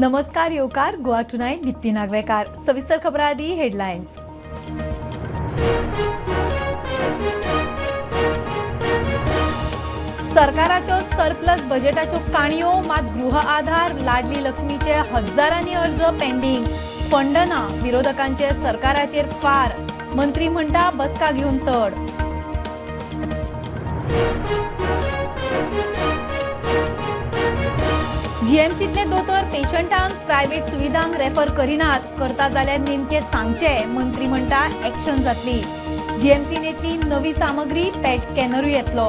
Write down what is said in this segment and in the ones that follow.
नमस्कार येवकार गोवा टुनायट दीप्ती नागवेकार. सविस्तर खबरां आदी हेडलायन्स. सरकाराच्यो सरप्लस बजेटाच्यो काणयो मात गृह आधार लाडली लक्ष्मीचे हजारांनी अर्ज पेंडींग, फंड ना, विरोधकांचे सरकाराचेर फार, मंत्री म्हणटा बसका घेवन तड. जीएमसीतले दोतोर पेशंटांक प्रायव्हेट सुविधांक रेफर करिनात, करता जाल्यार नेमके सांगचे, मंत्री म्हणटा एक्शन जातली. जीएमसीन येतली नवी सामग्री, पॅट स्कॅनरूय येतलो.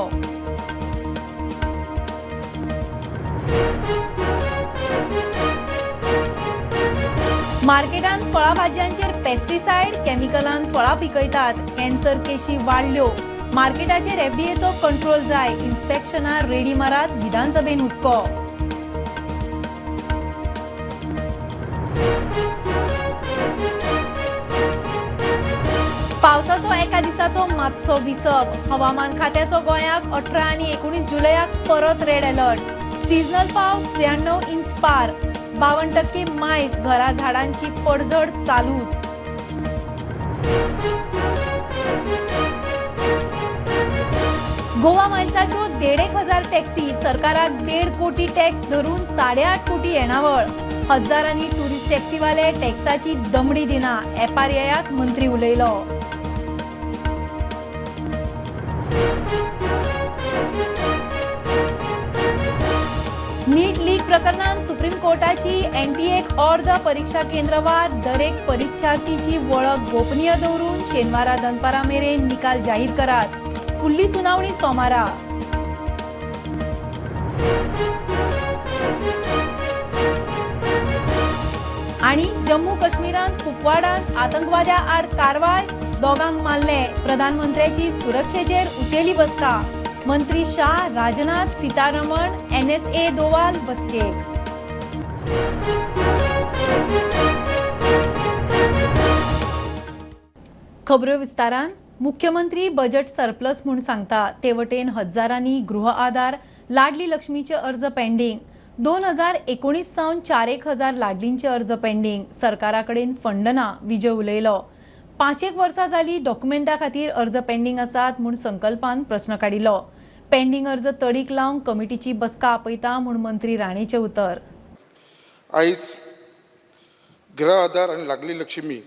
मार्केटांत फळां भाजयांचेर पेस्टिसायड केमिकलान फळां पिकयतात, कॅन्सर केशी वाडल्यो, मार्केटाचेर एफडीएचो कंट्रोल जाय, इन्स्पेक्शनार रेडी मारात, विधानसभेन हुस्को. पावसाचो एका दिसाचो मातसो विसप, हवामान खात्याचो गोंयाक 18 आनी 19 जुलयाक परत रेड अलर्ट, सीजनल पावस 93 इंच पार, 52% मायज, घरा झाडांची पडझड चालू. गोवा मायल्साच्यो 1,500 टॅक्सी, सरकाराक 1.5 कोटी टॅक्स धरून 8.5 कोटी येणावळ, हजारांनी टुरिस्ट टॅक्सीवाले टॅक्साची दमडी दिना, एपार येयात मंत्री उलयलो. नीट लीक प्रकरणात सुप्रीम कोर्टाची एनटीएक अर्द परीक्षा केंद्रवार दरेक परीक्षार्थीची वळख गोपनीय दवरून शेनवारा दनपारा मेरेन निकाल जाहीर करात, फुडली सुनावणी सोमारा. आणि जम्मू काश्मीरांत कुपवाडांत आतंकवाद्या आड कारवाय, दोगांक मारले, प्रधानमंत्र्याची सुरक्षेचेर उचेली बसका, मंत्री शाह, राजनाथ, सीतारमण, एनएसए दोवाल बसकेक. खबरो विस्तारान. मुख्यमंत्री बजेट सरप्लस म्हूण सांगता, ते वटेन हजारांनी गृह आधार लाडली लक्ष्मीचे अर्ज पेंडींग, 2019 सावन 4,000 लाडलींचे अर्ज पेंडींग, सरकारा कडेन फंड ना, विजय उलयलो. 5 वर्सां जाली डॉक्युमेंटा खातीर अर्ज पेंडींग आसात म्हूण संकल्पान प्रस्न काडिल्लो. पेंडींग अर्ज तडीक लावंक कमिटीची बसका आपयता म्हूण मंत्री राणेचें उतर. आयज गृह आधार आनी लाडली लक्ष्मी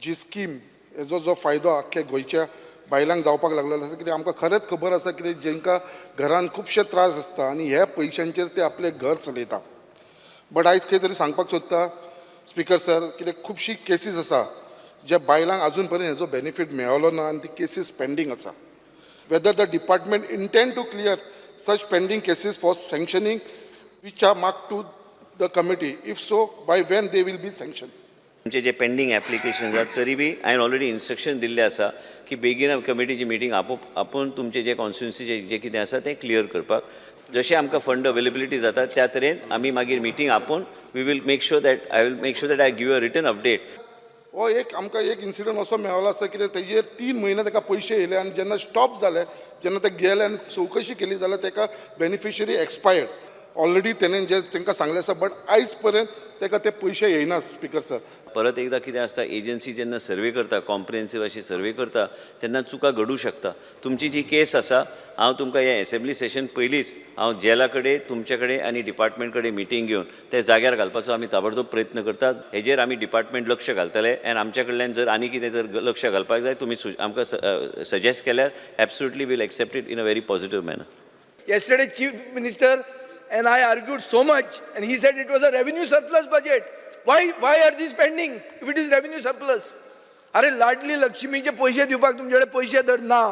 जी स्कीम हेजो जो फायदो आख्ख्या गोंयच्या बायलांक जावपाक लागलेलो आसा, कित्याक आमकां खरेंच खबर आसा कितें जेंकां घरान खुबशे त्रास आसता आनी ह्या पयशांचेर ते आपलें घर चलयता. बट आयज खंय तरी सांगपाक सोदता स्पिकर सर, कित्याक खुबशी केसीस आसा ज्या बायलांक आजून पर्यंत हेजो बेनिफीट मेळलो ना आनी ती केसीस पेंडींग आसा. Whether the department intend to clear such pending cases for sanctioning which are marked to the committee, if so, by when they will be sanctioned? आमचे जे पेंडींग एप्लिकेशन आसात तरी बी हांवें ऑलरेडी इन्स्ट्रक्शन दिल्लें आसा की बेगीन कमिटीची meeting आपोवन तुमचे जे कॉन्स्टिट्युन्सीचे जे कितें आसा तें क्लियर करपाक, जशें आमकां फंड अवेलेबिलिटी जाता त्या तरेन आमी मागीर मिटींग आपोवन we will make sure that I will make sure that I give a written update. हो एक आमकां एक इन्सिडंट असो मेळ्ळो आसा कितें तेजेर 3 म्हयने ताका पयशे येयले आनी जेन्ना स्टॉप जाले, जेन्ना ते गेले आनी चवकशी केली जाल्यार ताका बेनिफिशरी एक्सपायर्ड ऑलरेडी तेणें जे तांकां सांगलें आसा, बट आयज पर्यंत ताका ते पयशे येयना स्पिकर सर. परत एकदां कितें आसता, एजन्सी जेन्ना सर्वे करता, कॉम्प्रिहेन्सीव अशी सर्वे करता तेन्ना चुका घडूं शकता. तुमची जी केस आसा, हांव तुमकां हें एसेंब्ली सेशन पयलींच हांव जेला कडेन, तुमचे कडेन आनी डिपार्टमेंट कडेन मिटींग घेवन ते जाग्यार घालपाचो आमी ताबडतोब प्रयत्न करतात. हेजेर आमी डिपार्टमेंट लक्ष घालतले आनी आमच्या कडल्यान जर आनी कितें जर लक्ष घालपाक जाय तुमी आमकां सजेस्ट केल्यार absolutely will accept it in a very positive manner. Yesterday Chief Minister and I argued so much and he said it was a revenue surplus budget. Why are these pending if it is revenue surplus? अरे लाडली लक्ष्मीचे पैसे दिवपाक तुमचे कडेन पैसे जर ना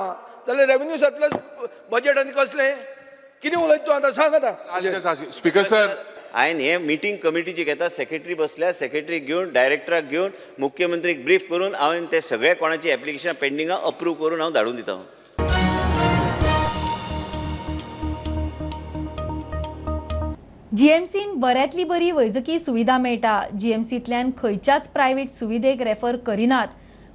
जाल्यार revenue surplus budget आनी कसलें कितें उलयता तूं आतां सांग आतां. स्पिकर सर, हांवें हे मिटींग कमिटीची घेता, सेक्रेटरी बसल्या, सेक्रेटरीक घेवन, डायरेक्टराक घेवन, मुख्यमंत्रीक ब्रीफ करून हांवें ते सगळे कोणाची एप्लिकेशन पेंडिंगां अप्रूव करून हांव धाडून दिता. जीएमसीन बऱ्यांतली बरी वैजकी सुविधा मेळटा, जीएमसींतल्यान खंयच्याच प्रायव्हेट सुविधेक रेफर करिनात,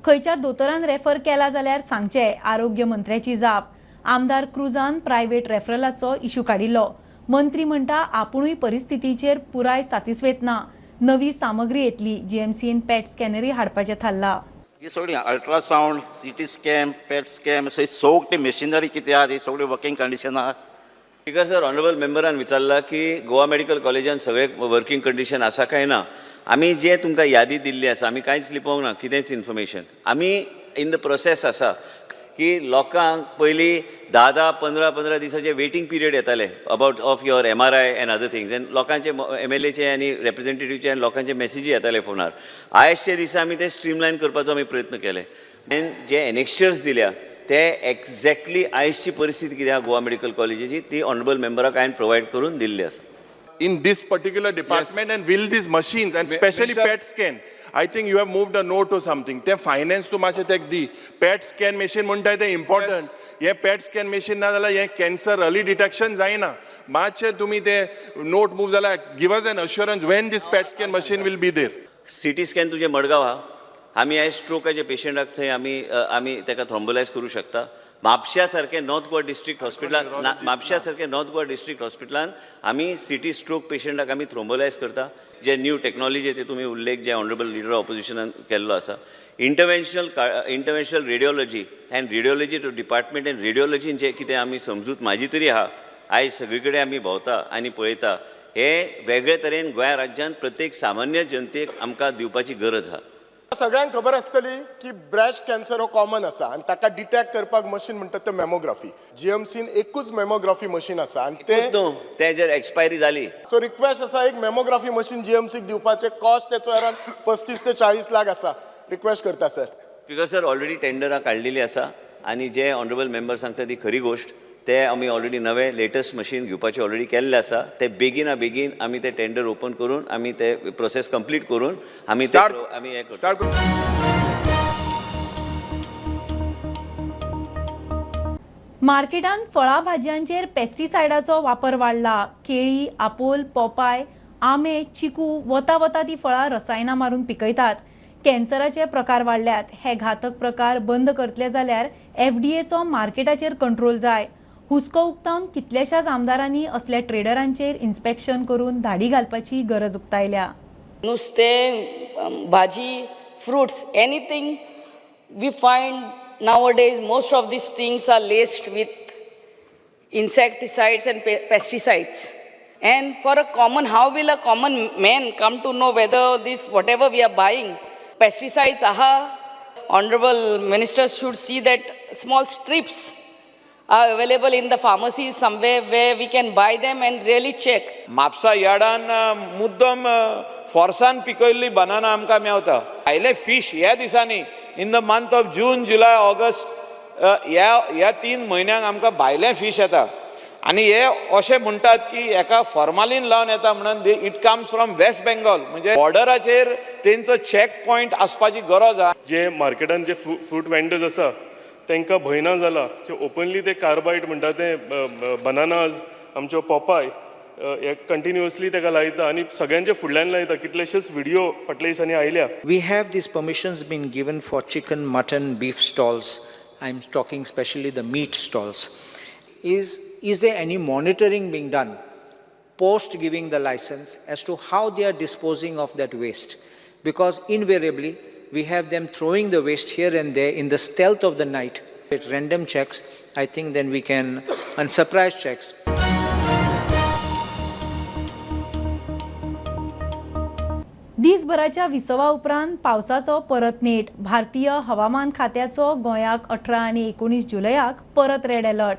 खंयच्या दोतोरान रेफर केला जाल्यार सांगचे, आरोग्य मंत्र्याची जाप. आमदार क्रुजान प्रायव्हेट रेफरलाचो इशू काडिल्लो. मंत्री म्हणटा आपुणूय परिस्थितीचेर पुराय सातिस्वेत ना. नवी सामग्री येतली. जीएमसीन पॅट स्कॅनरी हाडपाचें थारलां. ही सगळी ultrasound, CT scan, PET scan, ही सगळी मशिनरी कितें आहा ती सगळी वर्किंग कंडिशन आहा. स्पीकर सर, ऑनरेबल मेंबरान विचारला की गोवा मेडिकल कॉलेजान सगळे वर्किंग कंडिशन आसा काय ना. आमी जे तुमकां यादी दिल्ली आसा, आमी कांयच लिपोवंक ना कितेंच इन्फॉर्मेशन. आमी इन the process आसा की लोकांक पयलीं धा धा पंदरा पंदरा दिसाचे वेटींग पिरियड येताले about of your MRI and other things, and लोकांचे एमएलएचे आनी रेप्रेझेंटेटिव्हचे आनी लोकांचे मॅसेजी येताले फोनार. आयजच्या दिसा आमी ते स्ट्रीमलायन करपाचो आमी प्रयत्न केले आनी जे एनेक्स्चर्स दिल्या ते एक्झॅक्टली आयजची परिस्थिती कितें आहा गोवा मेडिकल कॉलेजीची ती ऑनरेबल मेंबराक हांवें प्रोवायड करून दिल्ली आसा. In this particular department, and will these machines and especially Minister- PET scan, I think you have moved a note or something. ते finance तूं मातशें तेक दी. PET scan machine म्हणटाय तें important. हें PET scan machine ना जाल्यार हें कॅन्सर अर्ली डिटेक्शन जायना. मातशें तुमी ते नोट मूव जाल्यार give us an assurance when this PET scan machine will be there. CT scan तुजें मडगांव आहा. आमी आयज स्ट्रोकाचे पेशंटाक थंय आमी आमी ताका थ्रोम्बोलायज करूं शकता. म्हापश्या सारकें नॉर्थ गोवा डिस्ट्रिक्ट हॉस्पिटलान, म्हापश्या सारकें नॉर्थ गोवा डिस्ट्रिक्ट हॉस्पिटलान आमी सिटी स्ट्रोक पेशंटाक आमी थ्रोम्बोलायज करता. जे न्यू टॅक्नॉलॉजी ते तुमी उल्लेख जे ऑनरेबल लिडर ऑपोजिशनान केल्लो आसा, interventional radiology and radiology to department and रेडियोलॉजीन जे कितें आमी समजूत म्हाजी तरी आहा. आयज सगळी कडेन आमी भोंवता आनी पळयता, हे वेगळे तरेन गोंया राज्यान प्रत्येक सामान्य जनतेक आमकां दिवपाची गरज आहा. सगळ्यांक खबर आसतली की ब्रेस्ट कॅन्सर हो कॉमन आसा आनी ताका डिटेक्ट करपाक मशीन म्हणटात तें मेमोग्राफी. जीएमसीन एकूच मेमोग्राफी मशीन आसा आनी तें न्हू तें जर एक्सपायरी जाली. सो रिक्वेस्ट आसा, एक मेमोग्राफी मशीन जीएमसीक दिवपाचें. कॉस्ट तेचो अरावंड 35 ते 40 लाख आसा. रिक्वेस्ट करता सर. Because sir, already टेंडरां काडलेली आसा आनी जे ऑनरेबल मेंबर सांगता ती खरी गोश्ट. ते आमी ऑलरेडी नवे लेटस्ट मशीन घेवपाचे ऑलरेडी केल्ले आसा. ते बेगिना बेगीन आमी ते टेंडर ओपन करून आमी ते प्रोसेस कंप्लीट करून आमी ते Start- आमी हें करता. Start. मार्केटांत फळां भाजयांचेर पेस्टिसायडाचो वापर वाडला. केळी, आपोल, पोपाय, आंबे, चिकू वता वता ती फळां रसायनां मारून पिकयतात. कॅन्सराचे प्रकार वाडल्यात. हे घातक प्रकार बंद करतले जाल्यार एफडीएचो मार्केटाचेर कंट्रोल जाय. हुस्को उक्तावन कितल्याशाच आमदारांनी असल्या ट्रेडरांचेर इन्स्पेक्शन करून धाडी घालपाची गरज उक्तायल्या. नुस्तें, भाजी, fruits, anything we find nowadays, most of these things are laced with insecticides and pesticides. And for a common, how will a common man come to know whether this, whatever we are buying, pesticides, aha, honorable minister should see that small strips are available in the pharmacies somewhere where we can buy them and really check. Mapusa यार्डान मुद्दम फोर्सान पिकयल्ली banana आमकां मेवता. भायले fish ह्या दिसांनी in the month of June, July, August, ह्या ह्या 3 म्हयन्यांक आमकां भायले फीश येता आनी हे अशें म्हणटात की हेका फॉर्मालीन लावन येता म्हणून. It comes from West Bengal, म्हणजे बॉर्डराचेर तेंचो चॅक पॉयंट आसपाची गरज आहा. जे मार्केटान जे फ्रूट वेंडर्स आसा तांकां भंय ना जाला की ओपनली ते कार्बायड म्हणटा ते बनानाज, आमच्यो पोपाय हे कंटिन्युअसली ताका लायता आनी सगळ्यांच्या फुडल्यान लायता. कितलेशेच व्हिडियो फाटल्या दिसांनी आयल्या. We have these permissions been given for chicken, mutton, beef stalls. I'm talking especially the meat stalls. Is there any monitoring being done post giving the license as to how they are disposing of that waste? Because invariably, we have them throwing the waste here and there in the stealth of the night. With random checks, I think then we can, and surprise checks, दिसभराच्या विसवा उपरांत पावसाचो परत नेट. भारतीय हवामान खात्याचो गोंयाक 18 आनी 19 जुलयाक परत रेड अलर्ट.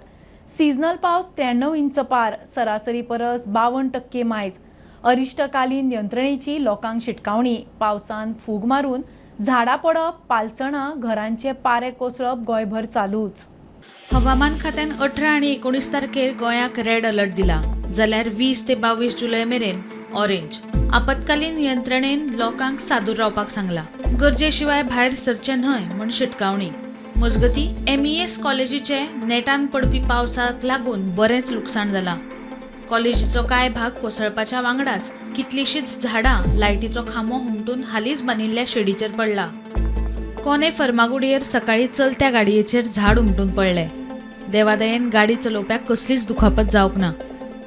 सिजनल पावस 93 इंच पार, सरासरी परस 52% मायज. अरिश्टकालीन यंत्रणेची लोकांक शिटकावणी. पावसान फूग मारून झाडां पडप, पालसणां, घरांचे पारे कोसळप गोंयभर चालूच. हवामान खात्यान 18 आनी 19 तारखेर गोंयाक रेड अलर्ट दिला, जाल्यार 20 ते 22 जुलय मेरेन ऑरेंज. आपत्कालीन यंत्रणेन लोकांक सादूर रावपाक सांगला. गरजे शिवाय भायर सरचे न्हय म्हूण शिटकावणी. मजगती, एमईएस कॉलेजीचे नेटान पडपी पावसाक लागून बरेंच लुकसाण जालां. कॉलेजीचो कांय भाग कोसळपाच्या वांगडाच कितलींशींच झाडां, लायटीचो खांबो हुमटून हालींच बांदिल्ल्या शेडीचेर पडला. कोने फर्मागुडयेर सकाळी चलत्या गाडयेचेर झाड उमटून पडलें. देवादयेन गाडी चलोवप्याक कसलीच दुखापत जावंक ना.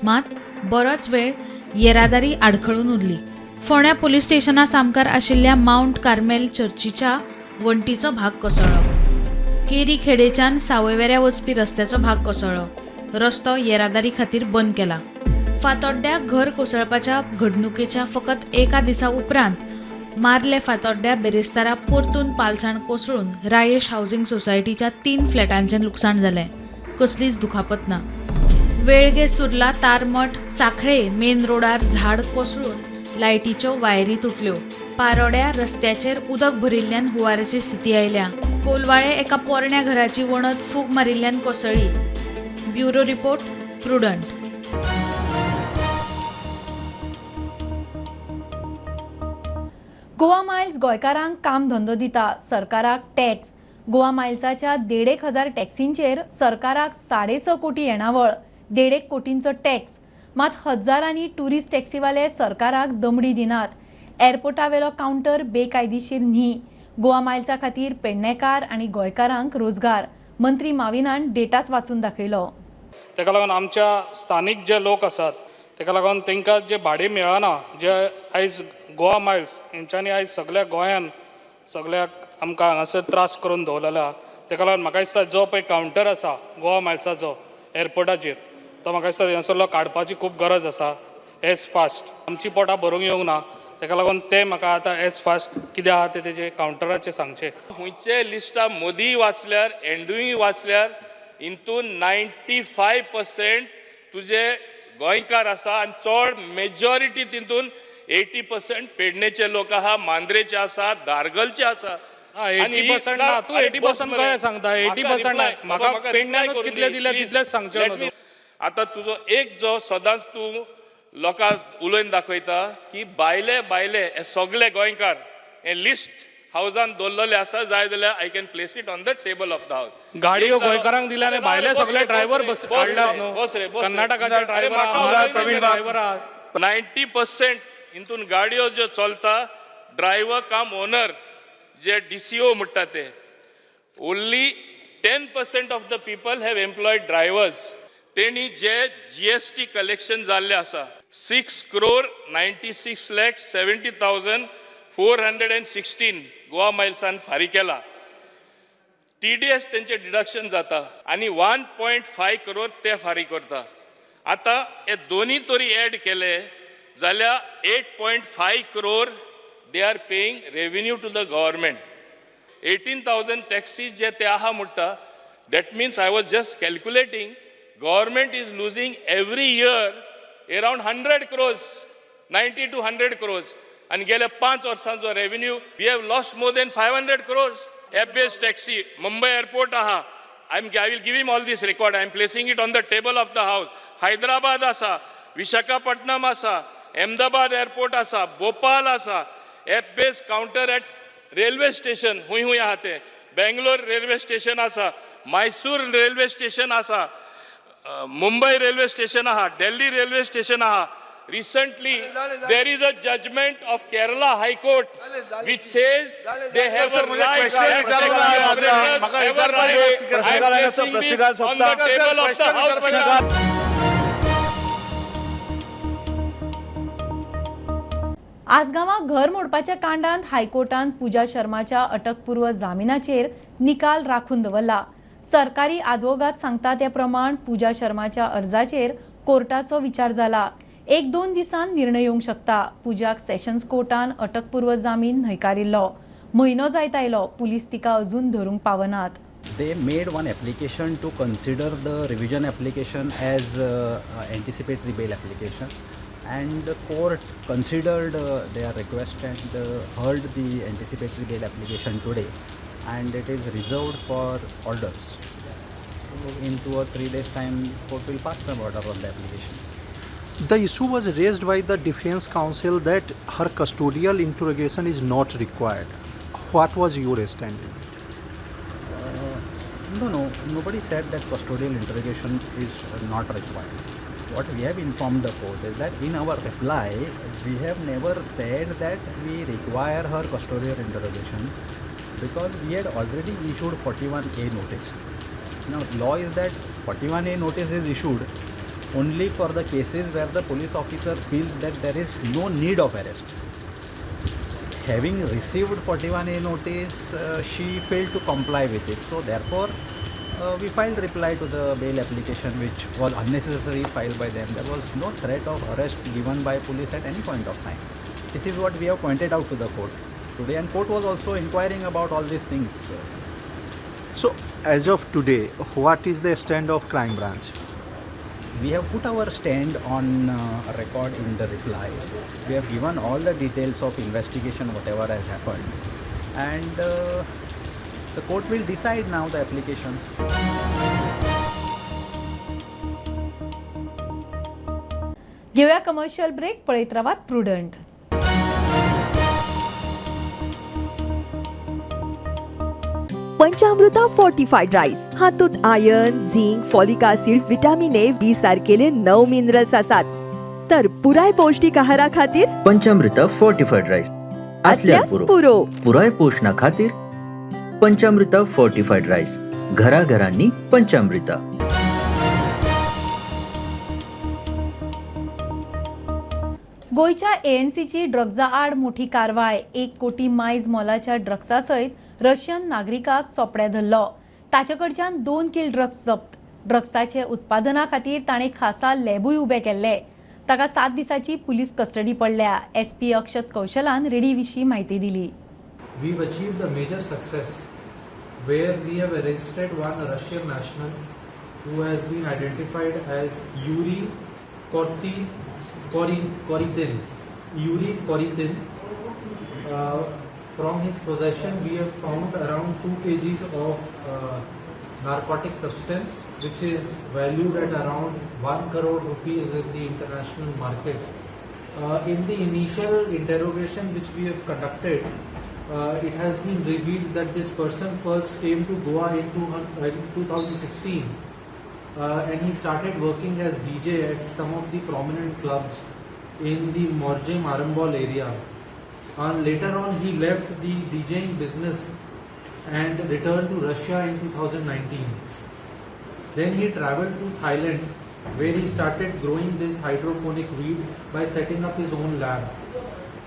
मात बरोच वेळ येरादारी आडखळून उरली. फोंड्या पोलीस स्टेशना सामकार आशिल्ल्या मावंट कार्मेल चर्चीच्या वण्टीचो भाग कोसळ्ळो. केरी खेडेच्यान सावयवेऱ्या वचपी रस्त्याचो भाग कोसळ्ळो. रस्तो येरादारी खातीर बंद केला. फातोड्ड्या घर कोसळपाच्या घडणुकेच्या फकत एका दिसा उपरांत मारले फातोड्ड्या बेरेस्तारा परतून पालसाण कोसळून रायेश हावसिंग सोसायटीच्या 3 फ्लॅटांचें लुकसाण जालें. कसलीच दुखापत ना. वेळगे सुर्ला तारमठ साखळे मेन रोडार झाड कोसळून लायटीच्यो वायरी तुटल्यो. पारोड्या रस्त्याचेर उदक भरिल्ल्यान हुंवाराची स्थिती आयल्या. कोलवाळे एका पोरण्या घराची वणत फूग मारिल्ल्यान कोसळ्ळी. Bureau report, Prudent. Goa Miles गोंयकारांक काम धंदो दिता, सरकाराक टॅक्स. गोवा मायल्साच्या 1,500 टॅक्सींचेर सरकाराक 6.5 कोटी येणावळ, 1.5 कोटींचो टॅक्स. मात हजारांनी ट्युरिस्ट टॅक्सीवाले सरकाराक दमडी दिनात. एअरपोर्टावेलो कावंटर बेकायदेशीर न्ही. गोवा मायल्सा खातीर पेडणेकार आनी गोंयकारांक रोजगार. मंत्री माविनान डेटाच वाचून दाखयलो. ताका लागून आमच्या स्थानीक जे लोक आसात ताका लागून तांकां जे भाडें मेळना, जे आयज गोवा मायल्स हेंच्यांनी आयज सगळ्या गोंयान सगळ्याक आमकां हांगासर त्रास करून दवरलेलो आहा. ताका लागून म्हाका दिसता जो पळय कावंटर आसा गोवा मायल्साचो एअरपोर्टाचेर तो म्हाका दिसता थंयसरलो काडपाची खूब गरज आसा. एज फास्ट आमची पोटां भरूंक येवंक ना, ताका लागून ते म्हाका आतां एज फास्ट कितें आहा तें तेजें कावंटराचेर सांगचें. खुंयचे लिस्टां मोदीय वाचल्यार एंडूय वाचल्यार हितून 95% तुजे गोंयकार आसा आनी चड मेजॉरिटी तितून 80% पेडणेचे लोक आहा, मांद्रेचे आसा, दारगलचे आसा. 80% ना, तूं 80% कशें सांगता? 80% म्हाका पेडण्यानूच कितले दिले तितलेच सांगचे न्हू. आतां तुजो एक जो सदांच तूं लोकांक उलोवन दाखयता की भायले भायले हे सगळे गोंयकार हे लिस्ट हावजान दवरलेले आसा, जाय जाल्यार I can place it on the table of the house. गाडयो गोंयकारांक दिल्या आनी भायले सगळे ड्रायव्हर बस हाडल्यात न्हू, कर्नाटकाचे ड्रायव्हर आहा. 90% हितून गाडयो ज्यो चलता ड्रायव्हर काम ओनर जे DCO म्हणटा ते only 10% of the people have employed drivers. तेणी जे GST collection जाल्लें आसा 6,96,70,416 गोवा मायल्सान फारीक केला. TDS तेंचे डिडक्शन जाता आनी 1.5 करोड ते फारीक करता. आतां हे दोनी तरी एड केले जाल्यार 8.5 crore they are paying revenue to the government. 18,000 taxis जे ते आहा म्हणटा, that means I was just calculating government is losing every year around 100 crores, 90 to 100 crores. आनी गेल्या 5 वर्सांचो revenue we have lost more than 500 crores. App based taxi Mumbai airport आहा, I will give him all this record, I am placing it on the table of the house. Hyderabad आसा, विशाखापट्टणम आसा, Ahmedabad airport आसा, भोपाल आसा, app based counter at railway station हुंय हुंय आहा ते, Bangalore railway station आसा, Mysore railway station आसा, Mumbai railway station आहा, दिल्ली railway station आहा. Recently there is a judgment of Kerala High Court which says they have a right. On the table of the house. आसगांवां घर मोडपाच्या कांडांत हायकोर्टान पूजा शर्माच्या अटकपूर्व जामिनाचेर निकाल राखून दवरला. सरकारी आदवोगाद सांगता ते प्रमाण पूजा शर्माच्या अर्जाचेर कोर्टाचो विचार जाला. 1-2 दिसांत निर्णय येवंक शकता. पूजाक सेशन्स कोर्टान अटकपूर्व जामीन न्हयकारिल्लो. म्हयनो जायत आयलो, पुलीस तिका अजून धरूंक पावनात. They made one application to consider the revision application as anticipatory bail application, and the court considered their request and heard the anticipatory bail application today, and it is reserved for orders. So in 2 or 3 days time, court will pass some order on the application. The issue was raised by the defense counsel that her custodial interrogation is not required. What was your standing? No, nobody said that custodial interrogation is not required. What we have informed the court is that in our reply, we have never said that we require her custodial interrogation, because we had already issued 41A notice. Now, law is that 41A notice is issued, only for the cases where the police officer feels that there is no need of arrest. Having received 41A notice, she failed to comply with it. So therefore, we filed reply to the bail application, which was unnecessarily filed by them. There was no threat of arrest given by police at any point of time. This is what we have pointed out to the court today, and court was also inquiring about all these things. So, as of today, what is the stand of crime branch? We have put our stand on record in the reply. We have given all the details of investigation, whatever has happened, and the court will decide now the application. घेऊया commercial break. पळयत रावात prudent. पंचामृता fortified rice हातूंत iron, zinc, folic acid, vitamin A, B सारकेले 9 minerals आसात. तर पुराय पौष्टिक आहारा खातीर पंचामृता फोर्टिफाईड राईस असल्यास पुरो. पुराय पोषणा खातीर पंचामृता फोर्टिफाईड राईस, घराघरांनी पंचामृता. गोंयच्या एएनसीची ड्रग्जा आड मोठी कारवाय. 1 कोटी मायज मोलाच्या ड्रग्सा सयत रशियन नागरिकाक चोपड्या धरलो. ताचे कडच्यान 2 किल ड्रग्स जप्त. ड्रग्साचे उत्पादना खातीर ताणें खासा लॅबूय उबे केल्ले. ताका 7 दिसांची पुलीस कस्टडी पडल्या. एसपी अक्षत कौशलान रेडी विशीं म्हायती दिली. We've achieved a major success where we have arrested one Russian national who has been identified as Yuri Koritin. Yuri Koritin. From his possession, we have found around 2 kgs of narcotic substance, which is valued at around 1 crore rupees in the international market. In the initial interrogation which we have conducted, it has been revealed that this person first came to Goa in 2016, and he started working as DJ at some of the prominent clubs in the Morjim Arambol area. And later on, he left the DJing business and returned to Russia in 2019. Then he traveled to Thailand, where he started growing this hydroponic weed by setting up his own lab.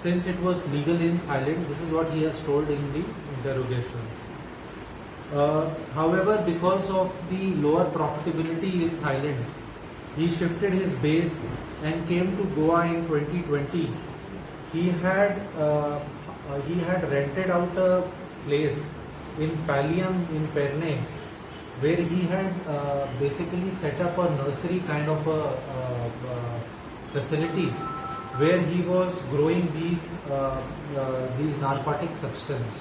Since it was legal in Thailand, this is what he has told in the interrogation. However, because of the lower profitability in Thailand, he shifted his base and came to Goa in 2020. He had rented out a place in Pallium in Perne, where he had basically set up a nursery kind of a facility where he was growing these narcotic substance.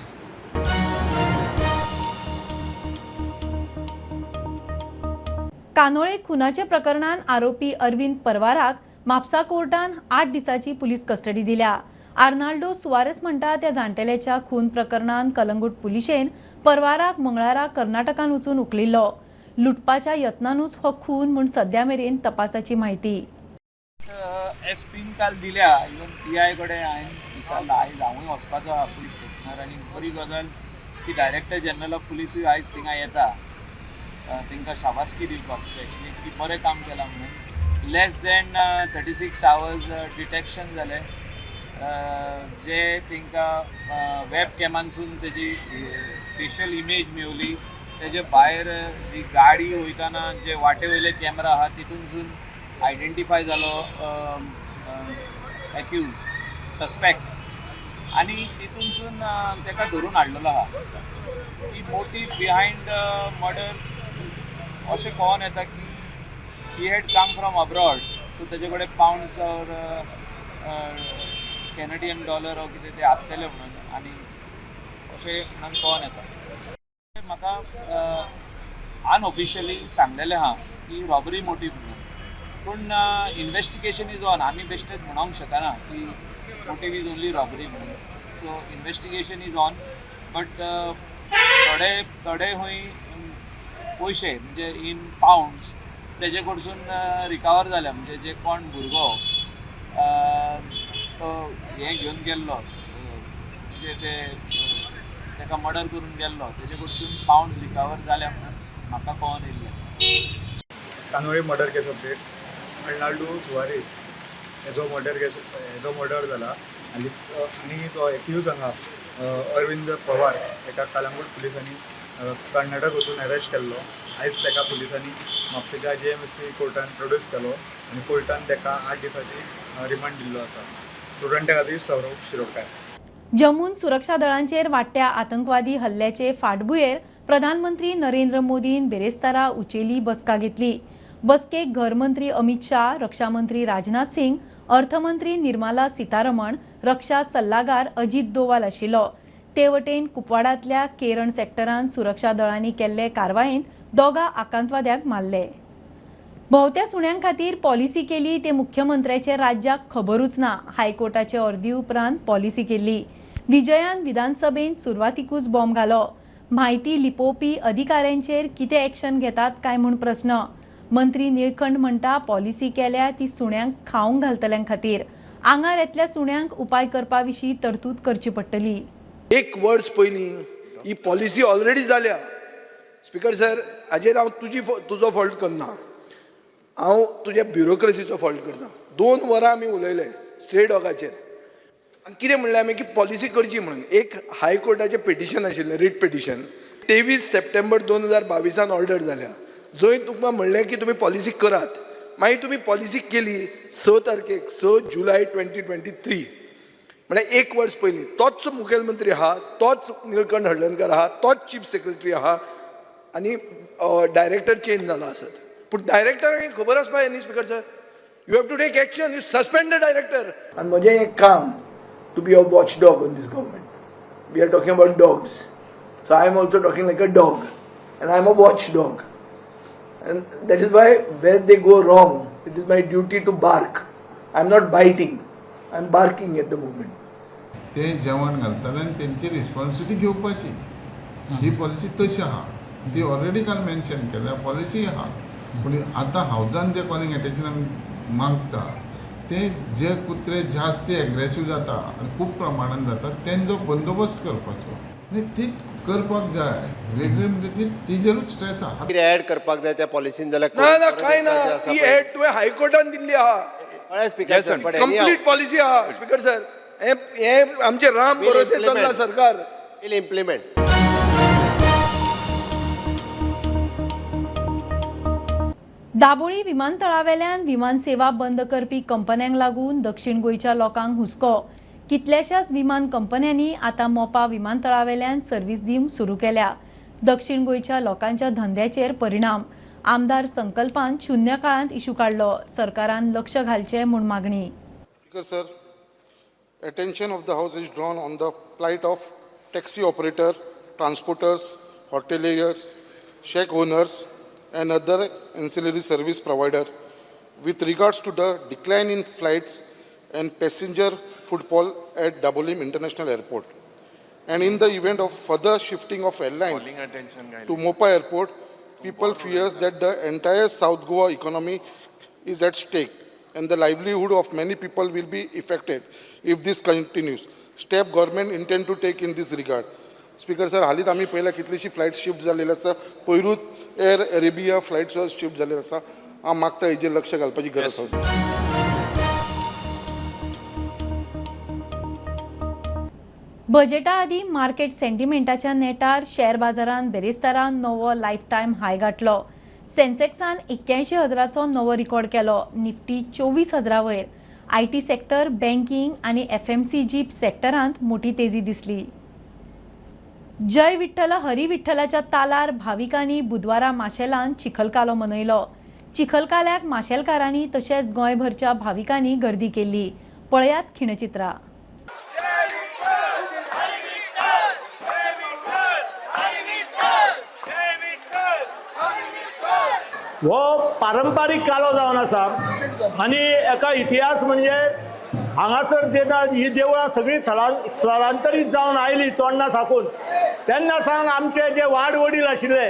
Candolim खुनाच्या प्रकरणान आरोपी अरविंद परवाराक म्हापसा कोर्टान 8 दिसांची police custody दिल्या. आर्नाल्डो Soares म्हणटा त्या जाण्टेल्याच्या खून प्रकरणान कलंगूट पुलिशेन परवाराक मंगळारा कर्नाटकान वचून उखलिल्लो. लुटपाच्या यत्नानूच हो खून म्हूण सद्या मेरेन तपासाची म्हायती. एस पीन काल दिल्या, इवन पी I कडेन हांवें विचारलां, आयज हांवूय वचपाचो आहा पुलीस स्टेशनार. आनी बरी गजाल की डायरेक्टर जनरल ऑफ पुलिसूय आयज थिंगा येता, तांकां शाबासकी दिवपाक स्पेशली की बरें काम केलां म्हणून. लेस दॅन 36 hours detection जालें, जे तांकां वेब कॅमानसून तेजी फेशियल इमेज मेवली. तेजे भायर जी गाडी वयतना जे वाटे वयले कॅमेरा आहा तितूनसून आयडेंटिफाय जालो एक्यूज सस्पेक्ट, आनी तितूनसून ताका धरून हाडलेलो आहा. की मोटीव बिहायंड मर्डर अशें कळोन येता की he had come from abroad, so तेजे कडेन पावंड्स ऑर कॅनेडियन डॉलर ऑर कितें ते आसतले म्हणून, आनी अशें म्हणून कळोन येता. म्हाका अनऑफिशियली सांगलेलें आहा की रॉबरी मोटीव म्हणून, पूण इन्वेस्टिगेशन is on. आमी बेश्टेच म्हणोंक शकना की मोटीव is only robbery म्हणून. So investigation is on, but थोडे थोडे खंय पयशे म्हणजे इन पावंड्स तेजे कडसून रिकवर जाल्या. म्हणजे जे कोण भुरगो तो हें घेवन गेल्लो, म्हणजे ते ताका मर्डर करून गेल्लो, तेजे कडसून पावंड्स रिकवर जाल्या म्हणून म्हाका कळोन येयल्लें. कांदोळी मर्डर केस अपडेट. अर्नाल्डो सुवारेज हेजो मर्डर केस, हेजो मर्डर जाला आनी आनी तो एक्यूज हांगा अरविंद पवार हेका कलंगूट पुलिसांनी कर्नाटक वचून अरेस्ट केल्लो. आयज ताका पुलिसांनी म्हापशेच्या JMFC कोर्टान प्रोड्यूस केलो आनी कोर्टान ताका 8 दिसांची रिमांड दिल्लो आसा. स्टुडंटा खातीर सौरभ शिरोडकार. जम्मून सुरक्षा दळांचेर वाडट्या आतंकवादी हल्ल्याचे फाटभुंयेर प्रधानमंत्री नरेंद्र मोदीन बेरेस्तारा उचेली बसका घेतली. बसकेक घरमंत्री अमित शाह, रक्षामंत्री राजनाथ सिंग, अर्थमंत्री निर्मला सीतारमण, रक्षा सल्लागार अजीत दोवाल आशिल्लो. ते वटेन कुपवाडांतल्या केरण सेक्टरान सुरक्षा दळांनी केल्ले कारवायेंत 2 आकांतवाद्यांक मारले. भोंवत्या सुण्यां खातीर पॉलिसी केली ते मुख्यमंत्र्याचे राज्याक खबरूच ना. हायकोर्टाचे ऑर्दी उपरांत पॉलिसी केल्ली. विजयान विधानसभेन सुरवातीकूच बॉम्ब घालो. म्हायती लिपोवपी अधिकाऱ्यांचेर कितें एक्शन घेतात काय म्हूण प्रस्न. मंत्री निळखंठ म्हणटा पॉलिसी केल्या ती सुण्यांक खावंक घालतल्यां खातीर. आंगार येतल्या सुण्यांक उपाय करपा विशीं तरतूद करची पडटली. एक वर्स पयलीं ही पॉलिसी ऑलरेडी जाल्या. स्पीकर सर, हाजेर हांव तुजो फॉल्ट करना, हांव तुज्या ब्युरोक्रेसीचो फॉल्ट करता. 2 वरां आमी उलयले स्ट्रे डॉगाचेर आनी कितें म्हणलें आमी की पॉलिसी करची म्हणून. एक हायकोर्टाचें पिटिशन आशिल्लें, रीट पिटिशन, 23 सप्टेंबर 2022 ऑर्डर जाल्या, जंय तुमकां म्हणलें की तुमी पॉलिसी करात. मागीर तुमी पॉलिसी केली 6 तारखेक, 6 जुलय 2023, म्हळ्यार एक वर्स पयलीं. तोच मुखेलमंत्री आहा, तोच निळकंठ हळदणकर आहा, तोच चीफ सेक्रेटरी आहा आनी डायरेक्टर चेंज जाला आसत, पूण डायरेक्टराक खबर आसपा न्ही speaker sir. You have to take action, you suspend the director. आनी म्हजें एक काम to be a watch dog on this government. We are talking about dogs, so I am also talking like a dog and I am a watch dog. And that is why where they go wrong, it is my duty to bark. I am not biting, I am barking at the moment. ते जेवण घालताले आनी तेंची responsibility घेवपाची ही policy तशी आहा, ती already काल मेन्शन केल्या, पॉलिसी आहा. पूण आतां हावजान जे कॉलिंग एटेन्शन आमी मागता ते जे कुत्रे जास्ती एग्रेसीव जाता आनी खूब प्रमाणान जाता तेंचो बंदोबस्त करपाचो न्ही, ती करपाक जाय वेगळी, म्हणजे ती तिजेरूच स्ट्रेस आहा. कितें ऍड करपाक जाय त्या पॉलिसीन जाल्यार ना ना कांय ना, ती ऍड तुवें हायकोर्टान दिल्ली आहा. स्पीकर सर, कंप्लीट पॉलिसी आहा स्पीकर सर. हे आमचे राम भरोसे चल्ला सरकार. Will implement. Dabolim विमानतळावेल्यान विमान सेवा बंद करपी कंपन्यांक लागून दक्षिण गोंयच्या लोकांक हुस्को. कितल्याशाच विमान कंपन्यांनी आतां मोपा विमानतळावेल्यान सर्वीस दिवंक सुरू केल्या. दक्षिण गोंयच्या लोकांच्या धंद्याचेर परिणाम. आमदार संकल्पान शून्य काळांत इशू काडलो. सरकारान लक्ष घालचें म्हूण मागणी. Speaker sir, attention of the house is drawn on the plight of taxi operator, transporters, hoteliers, shack owners and other ancillary service provider with regards to the decline in flights and passenger footfall at Dabolim International Airport. And in the event of further shifting of airlines to Mopa Airport, people fears that the entire South Goa economy is at stake and the livelihood of many people will be affected if this continues. Step government intend to take in this regard. Speaker sir, हालींच आमी पळयल्या कितलीशी flight shift जाल्लेली आसा. पयरूच air Arabia flight सुद्दां shift जाल्लेली आसा. हांव मागता हेजेर लक्ष घालपाची गरज आसा. बजेटा आदीं मार्केट सेंटिमेंटाच्या नेटार शेअर बाजारान बेरेस्तारान नवो लायफ टायम हाय गाठलो. सेन्सेक्सान 81,000चो नवो रिकॉर्ड केलो. निफ्टी 24,000 वयर. IT sector, banking आनी FMCG सेक्टरांत मोठी तेजी दिसली. जय विठ्ठल हरी विठ्ठलाच्या तालार भाविकांनी बुधवारा माशेलान चिखलकालो मनयलो. चिखलकाल्याक माशेलकारांनी तशेंच गोंयभरच्या भाविकांनी गर्दी केल्ली. पळयात खिणचित्रां. हो पारंपारीक कालो जावन आसा आनी एका इतिहास म्हणजे हांगासर जेन्ना ही देवळां सगळीं स्थलांतरीत जावन आयली चोडणा साकून, तेन्ना सावन आमचे जे वाड वडील आशिल्ले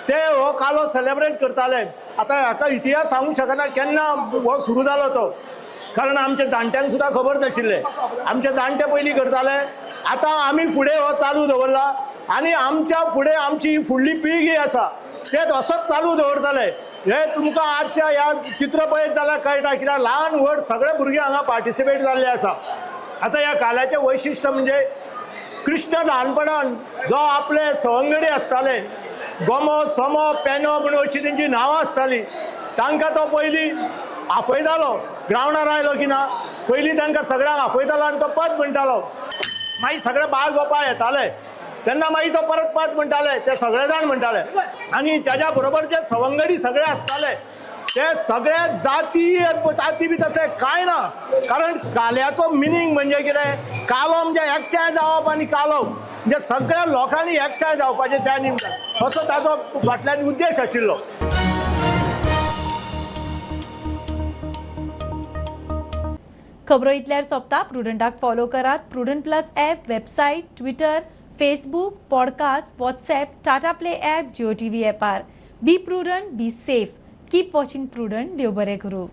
ते हो कालो सेलेब्रेट करताले. आतां हाका इतिहास सांगूंक शकना केन्ना हो सुरू जालो तो, कारण आमच्या जाणट्यांक सुद्दां खबर नाशिल्लें. आमचे जाणटे पयलीं करताले, आतां आमी फुडें हो चालू दवरला आनी आमच्या फुडें आमची फुडली पिळगी आसा ते असोच चालू दवरतले. हे तुमकां आजच्या ह्या चित्र पळयत जाल्यार कळटा, कित्याक ल्हान व्हड सगळे भुरगे हांगा पार्टिसिपेट जाल्ले आसा. आतां ह्या काल्याचें वैशिश्ट म्हणजे कृष्ण ल्हानपणान जो आपले सवंगडी आसताले, गोमो सोमो पेनो म्हणून अशी तेंची नांवां आसतालीं, तांकां तो पयलीं आफयतालो. ग्रावंडार आयलो की ना पयलीं तांकां सगळ्यांक आफयतालो आनी तो पद म्हणटालो. मागीर सगळे बाळ गोपाळ येताले तेन्ना मागीर तो परत पद म्हणटाले, ते सगळे जाण म्हणटाले. आनी त्याच्या बरोबर जे सवंगडी सगळे आसताले ते सगळे जाती जाती बी तसले कांय ना, कारण काल्याचो मिनींग म्हणजे कितें, कालो म्हणजे एकठांय जावप आनी कालो म्हणजे सगळ्या लोकांनी एकठांय जावपाचें त्या निमतान, असो ताचो फाटल्यान उद्देश आशिल्लो. खबरो इतल्यार सोंपता. प्रुडंटाक फॉलो करात Prudent plus app, website, Twitter, Facebook, podcast, WhatsApp, Tata Play app, Jio TV ॲपार. Be prudent, be safe, keep watching Prudent. देव बरें करूं.